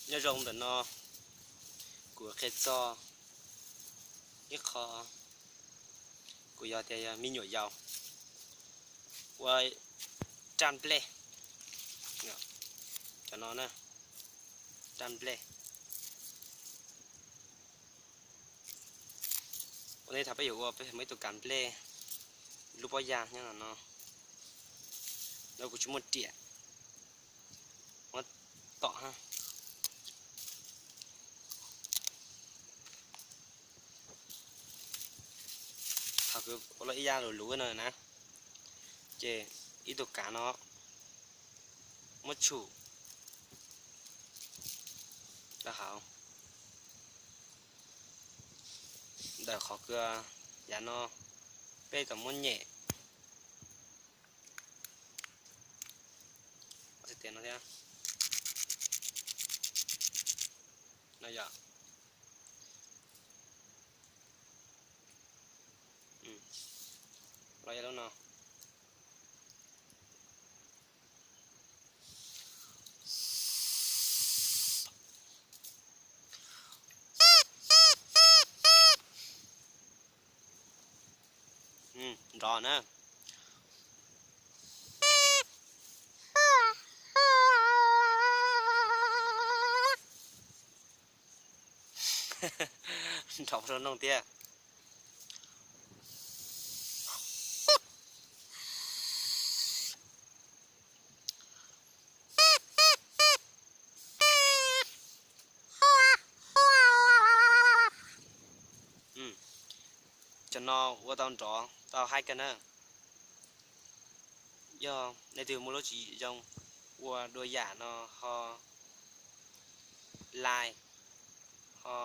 Nyob zoo ntawm no, kuv qhia txog ib qho, kuv yog tias yog me nyuam yaus ua raj nplej, cov no na, raj nplej. Ua ntej thaum peb yuav ua, peb muaj ib tug kav nplej lub pob ya nyob no, no kuv tsis muaj riam, muab tom ha. Thaum kuv ua lawm ib yam luv luv no na, ces ib tug kav no muab tshum rau hauv ntawm qhov kua yav no, peb kom muab nyem tias no thiab, no yog, los yog lub no. Nrov na. Nrov rau noog thiab. Cov no ua tau nrov tau haib kawg na. Yog leej twg muaj lub tswv yim zoo ua dua yam no ho like, ho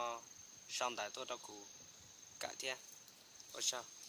sau ntawv tuaj rau kuv kawm thiab. Ua tsaug.